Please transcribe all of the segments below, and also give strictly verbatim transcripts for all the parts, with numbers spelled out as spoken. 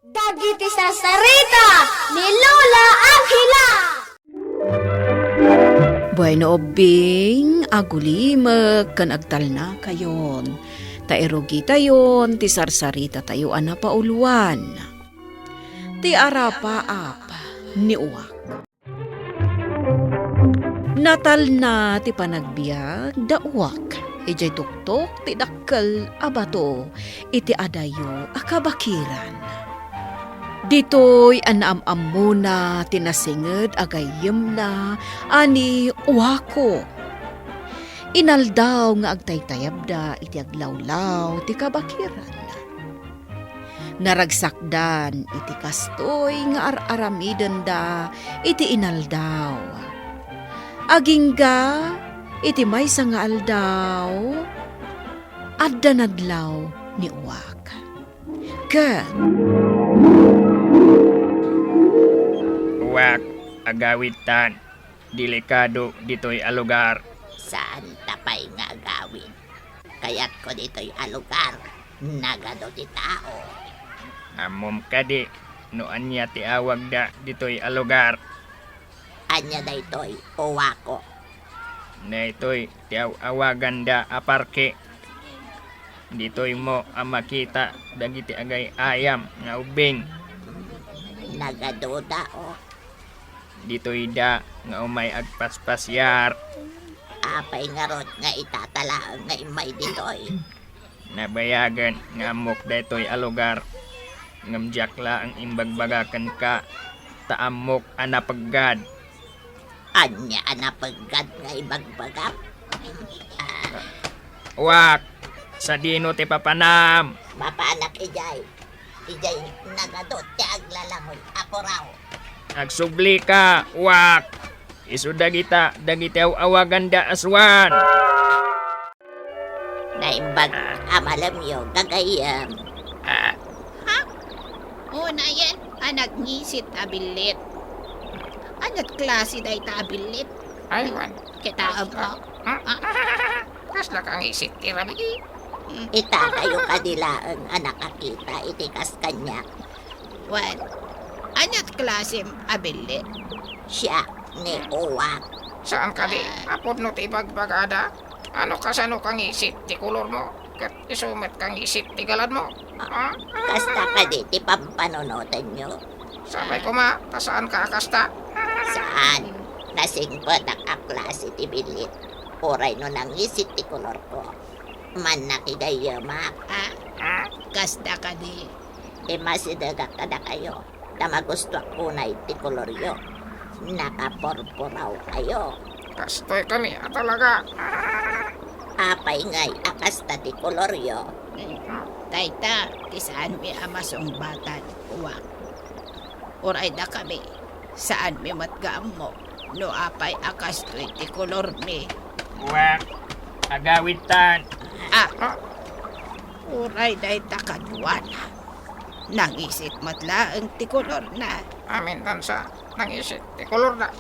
Dagiti sarsarita ni Lola Angela. Bueno, ubbing, agulimek ken agtalnakayon, ta irugitayon ti sarsaritatayo a napauluan, ti Arapaap ni Uwak. Natalna ti panagbiag da Uwak idiay tuktok ti dakkel a bato iti adayo a kabakiran. Ditoy a naam-ammona ti nasinged a gayyemna a ni Uwako. Inaldaw nga agtaytayabda iti aglawlaw ti kabakiran. Naragsakdan iti kastoy nga ar-aramidenda iti inaldaw. Agingga iti maysa nga aldaw, adda nadlaw ni Uwak. Ket Uwak, agawidtan. Delikado ditoy a lugar. Saan ta pay nga agawid? Kayatko ditoy a lugar. Nagadu ti tao. Ammom kadi no ania ti awagda ditoy a lugar? Ania daytoy, Uwako? Daytoy ti aw-awaganda a parke. Ditoymo a makita dagiti agay-ayam nga ubbing. Nagaduda, o. Ditoyda nga umay agpaspasiar. Apay ngarud nga itatalaeng nga immay ditoy? Nabayagen nga ammok daytoy a lugar, ngem diak laeng imbagbaga kenka, ta ammok a napeggad. Ania a napeggad nga ibagbagam? Ah. Uwak, sadino ti papanam? Mapanak idiay. Idiay nagadu ti aglalangoy a puraw. Agsublika, Uwak. Isu dagita dagiti aw-awaganda a suan. Naimbag a malemyo, gagayyem. Ah. Ha? Unayen a nagngisit a billit. Aniat klase dayta a billit? Ay, wan. Kitaem ko? Hmm? Ah. Kasla kangisit ti ramidi. Hmm. Itatayo kadi laeng a nakakita iti kas kaniak. Wen, aniat klasem a billit? Siak ni Uwak. Saan kadi? Ah. Apudno ti ibagbagada? Ano kasano kangisit ti kolormo? Ket isu met kangisit ti galadmo? Ah, ha? Kasta kadi ti pampanunotenyo? Sapay koma, ta saanka a kasta. Saan. Nasingpetak a klase ti billit. Uray no nangisit ti kolorko, mannakigayyemak. Ah, kasta kadi. Imasidegak kadakayo, ta magustuak unay ti koloryo. Nakapurpurawkayo. Kastoy kami a talaga. Apay ngay a kasta ti koloryo? Hmm, dayta ti saanmi a masungbatan, Uwak. Uray dakami, saanmi met nga ammo no apay a kastoy ti kolormi. Uwak, agawidtan. Ah, uray dayta kaduana. Nangisit met laeng ti kolorna. Amin dansa, nangisit ti kolorna.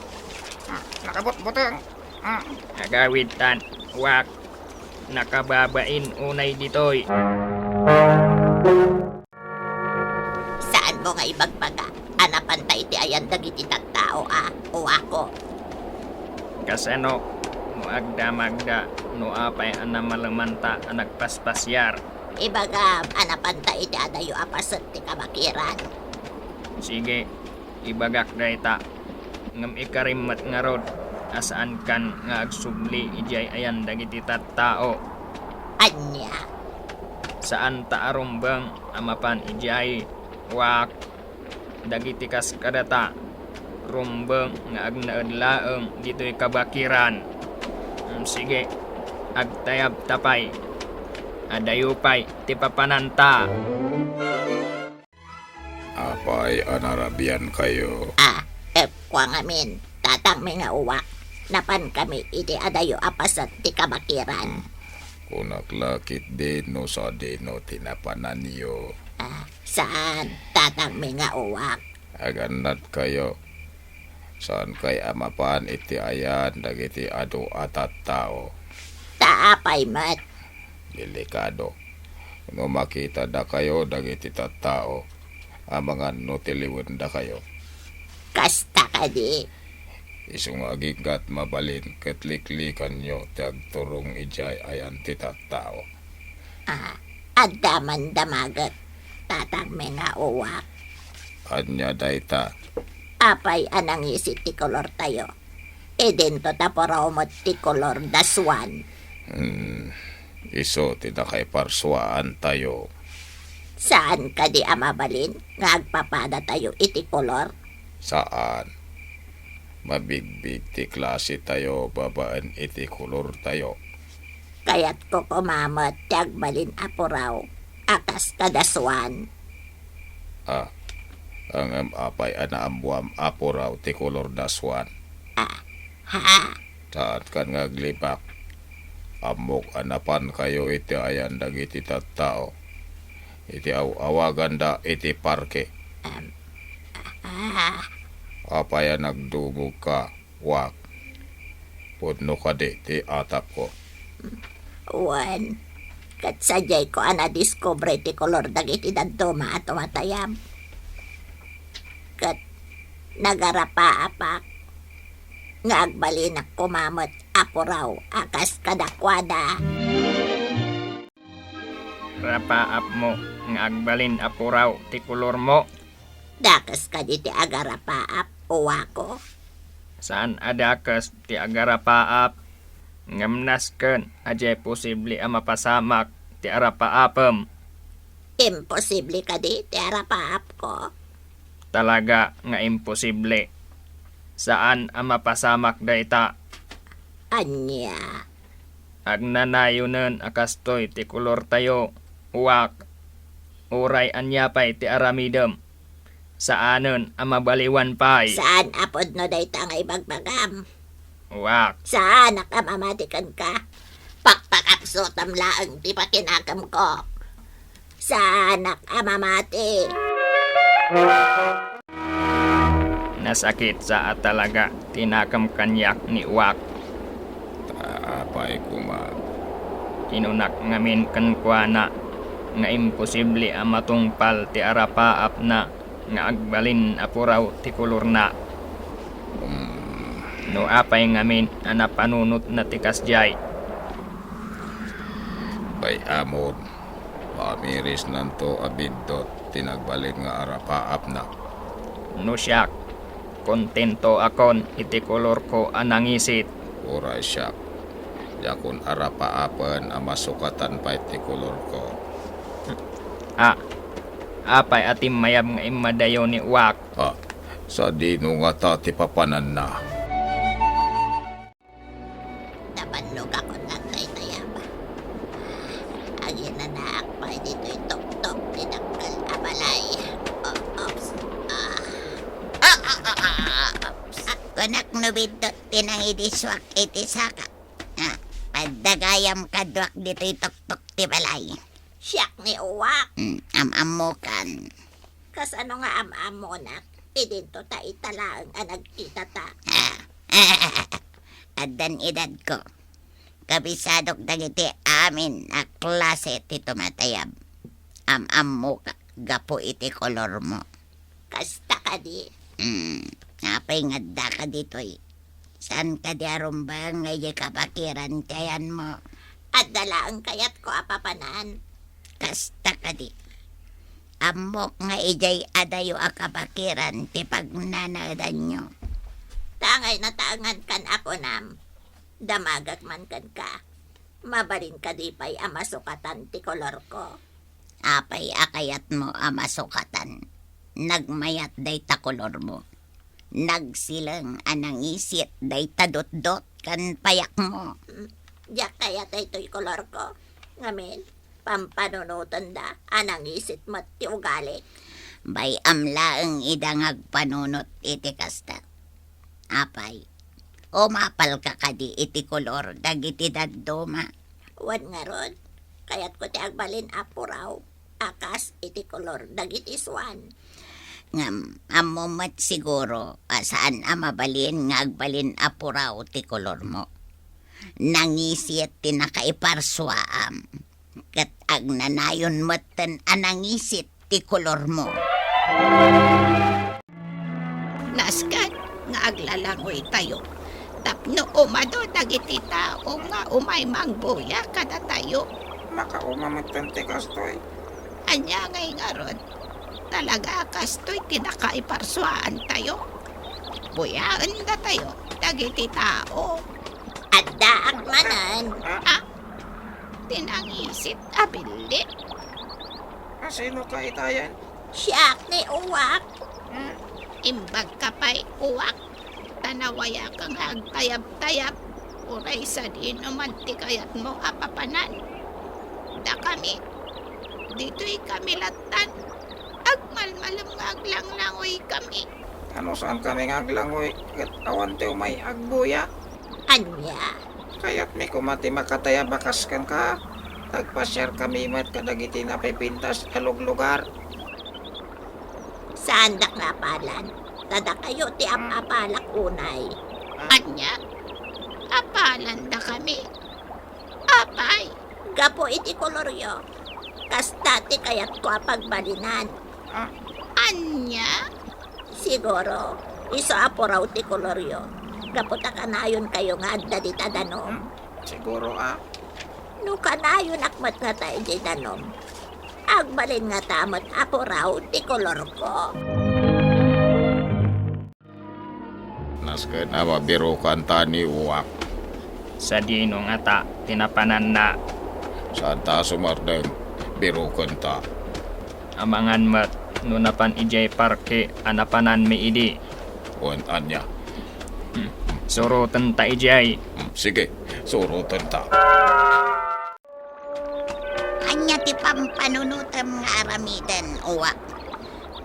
Hmm, nakabutbuteng. Hmm. Agawidtan, Uwak. Nakababain unay ditoy. Saanmo nga ibagbaga a napanta iti ayan dagiti tattao a, Uwako? Kasano no agdamagda no apay a namalemanta a nagpaspasiar? Ibagam a napanta iti adayo a paset ti kabakiran. Sige, ibagak dayta. Ngem ikarim met ngarud a saankan nga agsubli idiay ayan dagiti tattao. Ania? Saanta a rumbeng a mapan idiay, Uwak. Dagiti kas kadata, rumbeng nga agnaed laeng ditoy kabakiran. Mm, sige, agtayabta pay. Adayo pay ti papananta. Apay a narabiankayo? Ah, eh, kua ngamin, tatangmi nga Uwak, napankami iti adayo a paset ti kabakiran. Hmm. Kunak la ketdi no sadino ti napananyo. Ah, saan, tatangmi nga Uwak. Agannadkayo. Saankay a mapan iti ayan dagiti adu a tattao. Ta apay met? Delikado. No makitadakayo dagiti tattao, amangan no tiliwendakayo. Kasta kadi? Isu nga aginggat mabalin ket liklikanyo ti agturong idiay ayan ti tattao. Ah, adda man damaget, tatangmi nga uwak. Ania dayta? Apay a nangisit ti kolortayo? Idinto ta puraw met ti kolor da Swan. Hmm, isu ti nakaiparsuaantayo. Saan kadi a mabalin nga agpapadatayo iti kolor? Saan. Mabigbig ti klasetayo babaen iti kolortayo. Kayatko koma met ti agbalin a puraw a kas kada Swan. Ah, ngem apay a naammoam a puraw ti kolor da Swan? Ah, ha? Saankan nga aglibak. Ammok a napankayo iti ayan dagiti tattao iti aw-awaganda iti parke. Em, ah. Apay a nagdumogka, Wak? Pudno kadi ti atapko? Wen, ket sadiayko a nadiskubre ti kolor dagiti dadduma a tumatayab. Ket nagarapaapak nga agbalinak koma met a puraw a kas kadakuada. Rapaapmo nga agbalin a puraw ti kolormo? Dakes kadi ti agarapaap, uwako? Saan a dakes ti agarapaap, ngem nasken a diay posible a mapasamak ti arapaapem. Imposible kadi ti arapaapko? Talaga nga imposible. Saan a mapasamak dayta. Ania? Agnanayonen a kastoy ti kolortayo, Wak. Uray ania pay ti aramidem, saanen a mabaliwan pay. Saan a pudno dayta nga ibagbagam. Wak. Saanak a mamati kenka. Pakpakapsutam laeng ti pakinakemko. Saanak a mamati. Nasakit sa a talaga ti nakem kaniak ni Wak. Ta apay koma? Kinunak ngamin kenkuana nga imposible a matungpal ti arapaapna nga agbalin a puraw ti kolorna. Hmm. No apay ngamin a napanunotna ti kasdiay? Bay-amon, mamirisnanto a biddut ti nagbalin nga arapaapna. No siak, kontentoakon iti kolorko a nangisit. Uray siak, diakon arapaapen a masukatan pay ti kolorko. A, apay a timmayab nga immadayo ni Wak? Ah, sadino ngata ti papananna? Napannogakon nga agtaytayab. Aginanaak pay ditoy tuktok ti dakkel a balay. O-, oops. Ah. Ah, ah, ah, ah, ah, oops. Ah, kunak no biddut ti nangidisuak iti saka. Ah, adda gayam kaduak ditoy tuktok ti balay. Siak ni Uwak. Mm, am-ammokan. Kasano nga am-ammonak? Idinto ta ita laeng a nagkitata. Ah. Addan edadko. Kabisadok dagiti amin a klase ti tumatayab. Am-ammoka gapu iti kolormo. Kasta kadi? Hmm, apay nga addaka ditoy? Saan kadi a rumbeng nga idiay kabakiran ti ayanmo? Adda laeng kayatko a papanan. Kasta kadi? Ammok nga idiay adayo a kabakiran ti pagnanaedanyo. Tangay nataengan kan a kunam. Damagak man kenka. Mabalin kadi pay a masukatan ti kolorko? Apay a kayatmo a masukatan? Nagmayat dayta kolormo. Nagsileng a nangisit dayta dutdot ken payakmo. Mm, diak kayat daytoy kolorko. Ngamin, pampanunotenda a nangisit met ti ugalik. Bay-am laeng ida nga agpanunot iti kasta. Apay, umapalka kadi iti kolor dagiti dadduma? Wen ngarud, kayatko ti agbalin a puraw a kas iti kolor dagiti suan. Ngem, ammom met siguro a saan a mabalin nga agbalin a puraw ti kolormo. Nangisit ti nakaiparsuaam, ket agnanayon metten a nangisit ti kolormo. Nasken nga aglalangoytayo tapno umado dagiti tao nga umay mangbuya kadatayo. Makauma metten ti kastoy. Ania ngay ngarud? Talaga kastoy ti nakaiparsuaantayo? Buyaendatayo dagiti tao. Addaak manen. Ah? Ti nangisit a billit. Asino ka itayen? Siak ni Uwak. Hmm? Imbagka pay, Uwak, ta nawayaka nga agtayabtayab. Uray sadino man ti kayatmo a papanan. Dakami, ditoy kami lattan. Agmalmalem nga aglanglangoy kami. Ano, saan kami nga aglangoy ket awan ti umay agbuya? Ania? Kayatmi koma ti makatayab a kas kenka. Agpasiar kami met kadagiti napipintas a luglugar. Saandak nga apalan. Ta dakayo ti ap-apalak unay. Ania? Apalandakami? Apay? Gapu iti koloryo, kasta ti kayatko a pagbalinan. Ah? Ania? Siguro, isu a puraw ti koloryo. Gapu ta kanayonkayo nga adda dita danom. Hmm, siguro, ah. No kanayonak met ngata idiay danom, agbalin ngata met a puraw ti kolorko. Nasken a mabirokanta ni Uwak. Sadino ngata ti napananna? Saanta a sumardeng, birokenta. Amangan met no napan idiay parke a napananmi idi. Wen ania? Hmm. Surotenta idiay. Hmm, sige, surotenta. Ania ti pampanunotem nga aramiden, Uwak?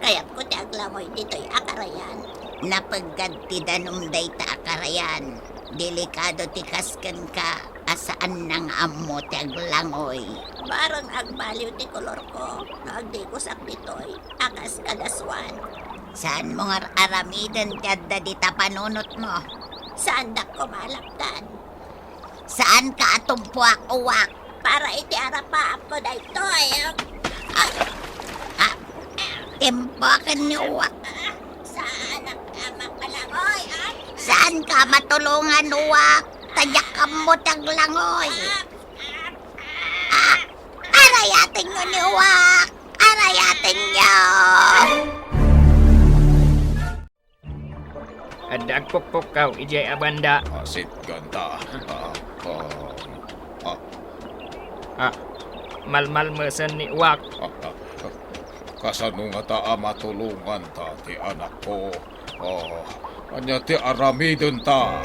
Kayatko ti aglangoy ditoy a karayan. Napeggad ti danom dayta a karayan. Delikado ti kas kenka a saanna nga ammo ti aglangoy. Bareng agbaliw ti kolorko no agdigusak ditoy a kas kadasuan. Saanmo nga ar-aramiden ti adda dita panunotmo? Saandak koma a lapdan. Saanka a tumpuak, Uwak? Para iti arapaapko daytoy. Ah, ah, timpuaken ni Uwak. Saanak a makalangoy, ay. Saanka a matulongan, Uwak? Ta diak ammo ti aglangoy. Ah, arayatenyo ni Uwak! Arayatenyo! Adda agpukpukkaw idiay a banda. Ah, sitganta. Ah, ah, ah. Ah, malmalmesen ni Uwak. Ah, ah, ah. Kasano ngata a matulonganta ti anakko? Ah, ania ti aramidenta?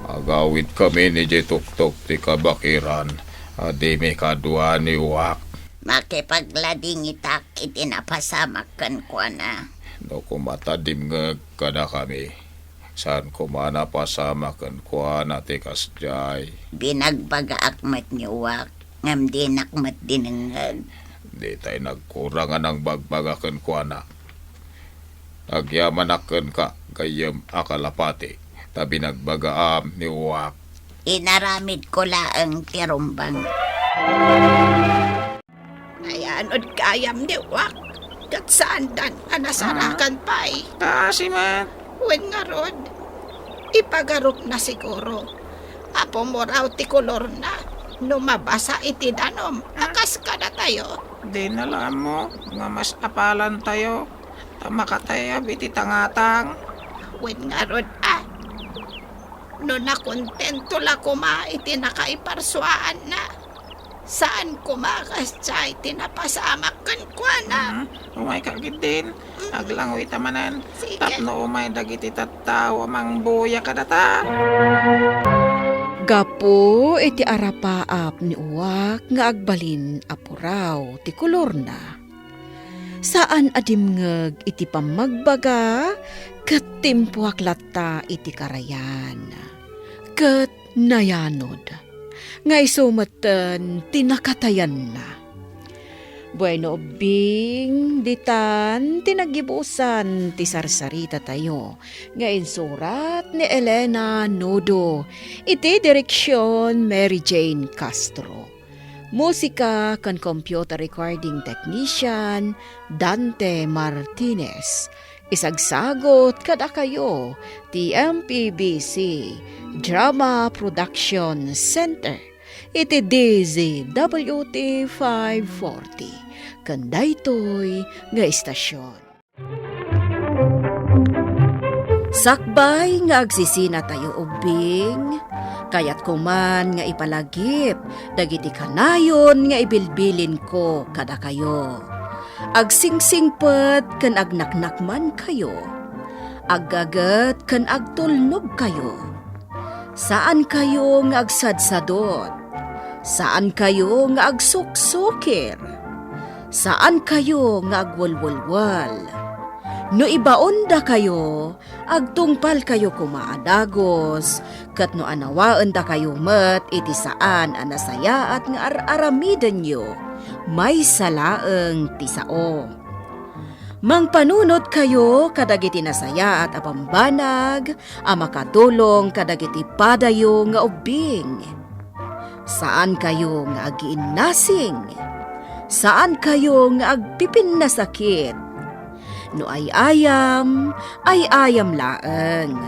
Agawidkamin idiay tuktok ti kabakiran a dimikadua ni Uwak. Makipagladingitak iti napasamak kenkuana. No koma ta dimngeg kadakami, saan koma a napasamak kenkuana ti kasdiay. Binagbagaak met ni Uwak, ngem dinak met dinengngeg. Ditay nagkurang a nangbagbaga kenkuana. Agyamanak kenka, gayyem a kalapati, ta binagbagaam ni Uwak. Inaramidko laeng ti rumbeng. Nayanod gayam ni Uwak, ket saandan a nasarakan pay. Kaasi met. Wen ngarud, ipagarupna siguro a pumuraw ti kolorna no mabasa iti danum a kas kadatayo. Dina la ammo nga mas apalantayo ta makatayab iti tangatang. Wen ngarud a, no nakontento la koma iti nakaiparsuaanna, saan koma a kasdiay ti napasamak kenkuana. Mhm. Umayka ketdin. Aglangoyta manen. Sige. Tapno umay dagiti tattao a mangbuya kadata. Gapu iti arapaap ni Uwak nga agbalin a puraw ti kolorna, saan a dimngeg iti pammagbaga ket timpuak latta iti karayan. Ket nayanod nga isu metten ti nakatayanna. Bueno, ubbing, ditan ti naggibusan ti sarsaritatayo nga insurat ni Elena Nudo, iti direksion Mary Jane Castro. Musika ken computer recording technician, Dante Martinez. Isagsagut kadakayo ti M P B C Drama Production Center iti D Z W T five forty, ken daytoy nga istasyon. Sakbay nga agsisinatayo ubbing, kayatko man nga ipalagip dagiti kanayon nga ibilbilinko kadakayo. Agsingsingpet ken agnaknakmankayo, aggaget ken agtulnogkayo. Saankayo nga agsadsadot. Saankayo nga agsuksukir. Saankayo nga agwelwelwel. No ibaondakayo, agtungpalkayo koma a dagus, ket no anawaendakayo met iti saan a nasayaat nga ar-aramidenyo, maysa laeng ti sao. Mangpanunotkayo kadagiti nasayaat a bambanag a makatulong kadagiti padayo nga ubbing. Saankayo nga agiinnasing. Saankayo nga agpipinnasakit. No ay-ayam, ay-ayam laeng.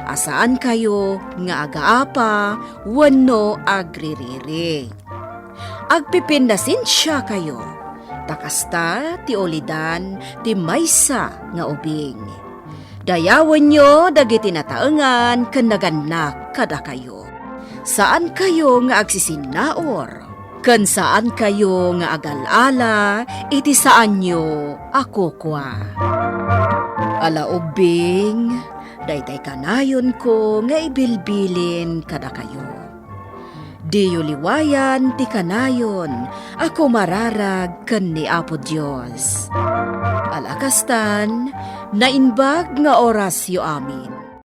A saankayo nga agaapa wenno agririri. Agpipinnasensiakayo, ta kasta ti ulidan ti maysa nga ubing. Dayawenyo dagiti nataengan ken nagannak kadakayo. Saankayo nga agsisinnaur, ken saankayo nga agal-ala iti saanyo a kukua. Ala ubbing, daytay kanayonko nga ibilbilin kadakayo. Diyo liwayan ti kanayon a kumararag ken ni Apo Dios. Ala kastan, naimbag nga orasyo amin.